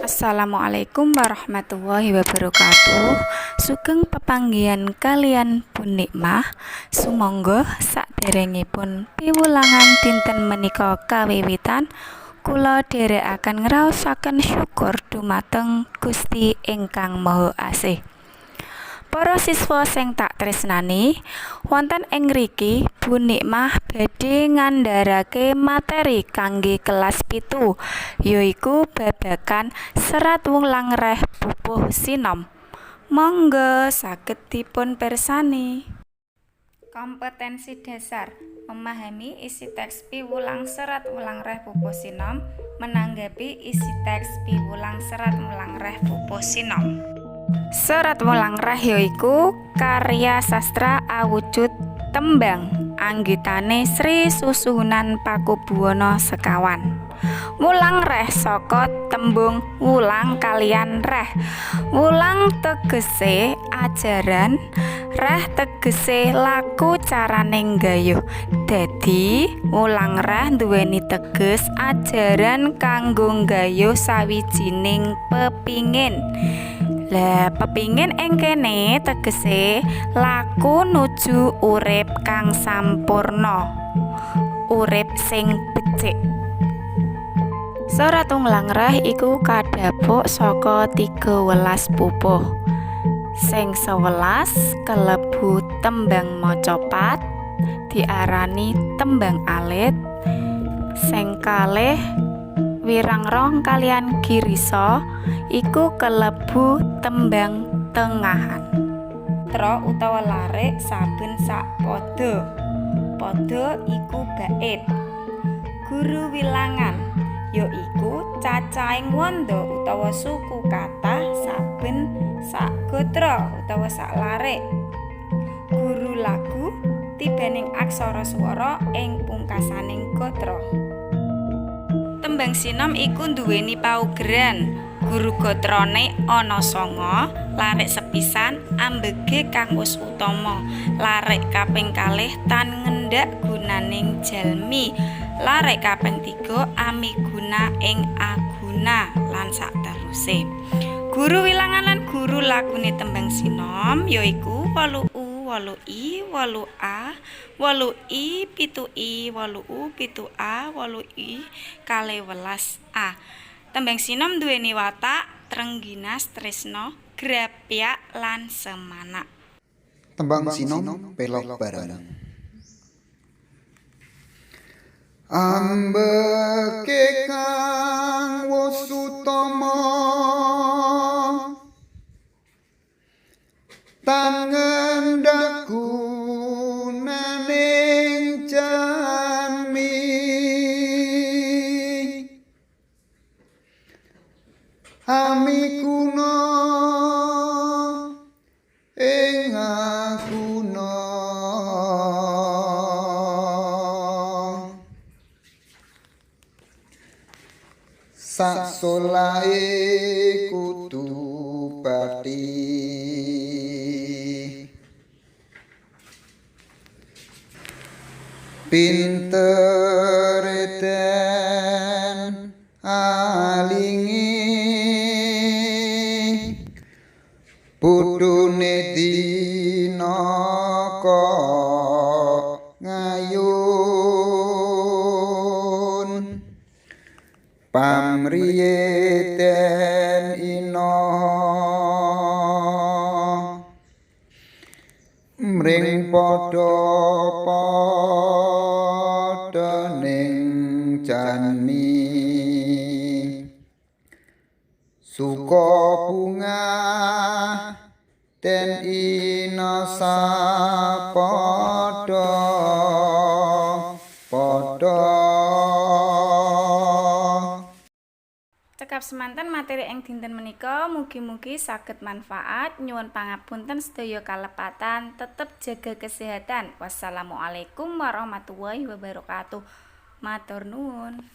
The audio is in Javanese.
Assalamualaikum warahmatullahi wabarakatuh. Sugeng pepanggihan kaliyan Bu Nikmah. Sumangga saderengipun piwulangan dinten menika kawiwitan, kula dherekaken ngraosaken syukur dumateng Gusti ingkang Maha Asih. Para siswa sing tak tresnani, wonten ing ngriki Bu Nikmah badhe ngandharake materi kangge kelas 7, yaiku babagan Serat Wulangreh Pupuh Sinom. Monggo saged dipun pirsani. Kompetensi dasar: memahami isi teks piwulang Serat Wulangreh Pupuh Sinom, menanggapi isi teks piwulang Serat Wulangreh Pupuh Sinom. Serat Wulangreh yaiku karya sastra awujud tembang anggitane Sri Susuhunan Pakubuwana Sekawan. Wulangreh saka tembung wulang kaliyan reh. Wulang tegese ajaran, reh tegese laku carane nggayuh. Dadi wulangreh nduweni teges ajaran kanggo nggayuh sawijining pepingin. Lah, pepingin ing kene tegese laku nuju urip kang sampurna, urip sing becik. Serat Wulangreh iku kadhapuk saka 13 pupuh. Sing 11 kalebu tembang macapat, diarani tembang alit. Sing kalih wirang rong kaliyan girisa iku kalebu tembang tengahan. Tra utawa larik saben sak pada. Pada iku bait. Guru wilangan yaiku cacahing wanda utawa suku kata saben sak gatra utawa sak larik. Guru lagu tibaning aksara swara ing pungkasaning gatra. Tembang sinom iku nduweni paugeran. Guru gatrane ana 9, larik sepisan ambege kang wus utama, larik kaping kalih tan ngendhak gunaning jalmi, larik kaping 3 amiguna ing aguna, lan sakteruse. Guru wilangan lan guru lagune tembang sinom yaiku 8 U, 8 I, 8 A, 8 I, 7 I, 8 U, 7 A, 8 I, 12 A. Tembang sinom nduweni watak trengginas, tresna, grapyak lan semanak. Tembang sinom pelog barang. Ambeke kang wus utama tan ngendhak gunaning jalmi, amiguna ing aguna, sak solahe kudu bathi, pinter den alingi, bodhone dina kok ngayun, pamriye den ina mring padha padha ning janmi, suka bungah den ina sapadha padha. Cekap semanten materi ing dinten menika, mugi-mugi saged manfaat. Nyuwun pangapunten sedaya kalepatan, tetep jaga kesehatan. Wassalamualaikum warahmatullahi wabarakatuh. Matur nuwun.